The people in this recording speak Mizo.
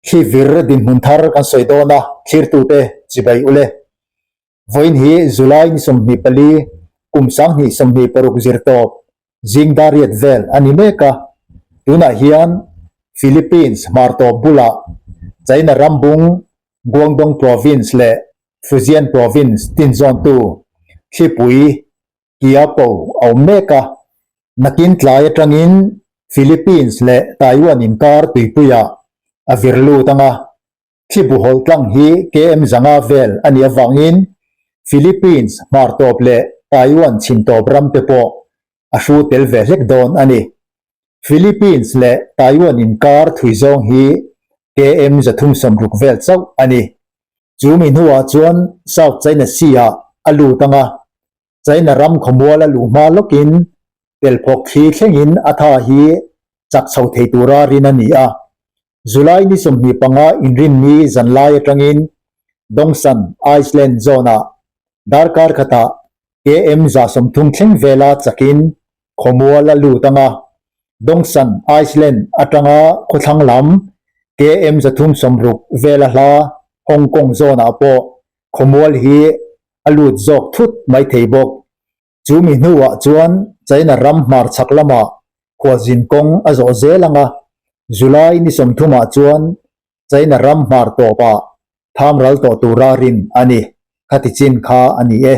Thli vir dinhmun thar kan sawi dawn a, thlirtute chibai ule. Vawiin hi July ni 24, kum 2026 zir tawp zing dariat vel a ni mek a. Tunah hian Philippines hmar tawp bulah China rambung Guangdong Province leh Fujian Province tinzawntu thlipui Quiapo a awm mek a. Nakin tlai atangin Philippines leh Taiwan inkar tuipuiah a vir lut ang a. Thli buhawlh tlang hi KM zanga vel a nih avangin Philippines hmar tawp leh Taiwan chhim tawp ram te pawh a hru tel ve hlek dawn a ni. Philippines leh Taiwan inkar thui zawng hi KM 360 vel chauh a ni. Chu mi hnuah chuan South China Sea-ah a lut ang a, China ram khawmual a luh hma lawkin telphawk thli thlengin a tha hi chak chho thei tura rin a ni a. July ni 25 inrinni zanlai atangin Dongsan Iceland zone-ah darkar khatah KM 130 thleng vela chakin khawmual a lut ang a. Dongsan Iceland atanga khawthlang lam KM 360 vela hla Hong Kong zone-ah pawh khawmual hi a lut zawk thut mai thei bawk. Chu mi hnuah chuan China ram hmarchhak lamah khualzin kawng a zawh zel ang a, July ni 30 ah chuan China ram hmar tawpah tham ral tawh tura rin a ni. Khati chin kha a ni e.